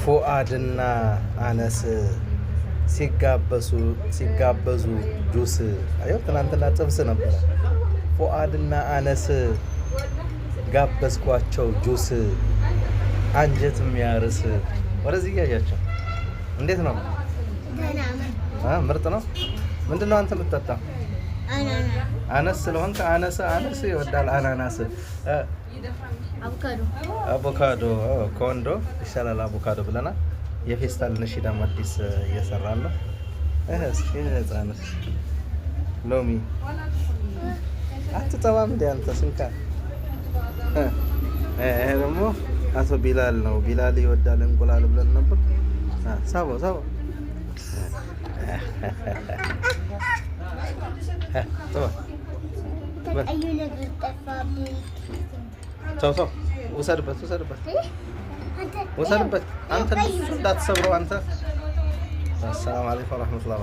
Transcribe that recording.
ፉአድና አነስ ሲጋበሱ ሲጋበዙ ጁስ። አየው፣ ትናንትና ጥብስ ነበረ። ፉአድና አነስ ጋበዝኳቸው ጁስ አንጀት የሚያርስ። ወደዚህ እያያቸው እንዴት ነው? ምርጥ ነው። ምንድን ነው አንተ የምትጠጣው? አነስ ስለሆንክ አነስ አነስ ይወዳል አናናስ። አቮካዶ ከወንዶ ይሻላል አቮካዶ ብለናል። የፌስታል ነሺዳም አዲስ እየሰራን ነው። ህፃንስ ሎሚ አትጠባም እንደ አንተ ስንካ። ይሄ ደግሞ አቶ ቢላል ነው። ቢላል ይወዳል እንቁላል ብለን ነበር። ሳቦ ሳቦ ጥባ። ተው ተው፣ ውሰድበት ውሰድበት ውሰድበት። አንተ እንዳትሰብረው አንተ። አሰላሙ አለይኩም ወረህመቱላህ።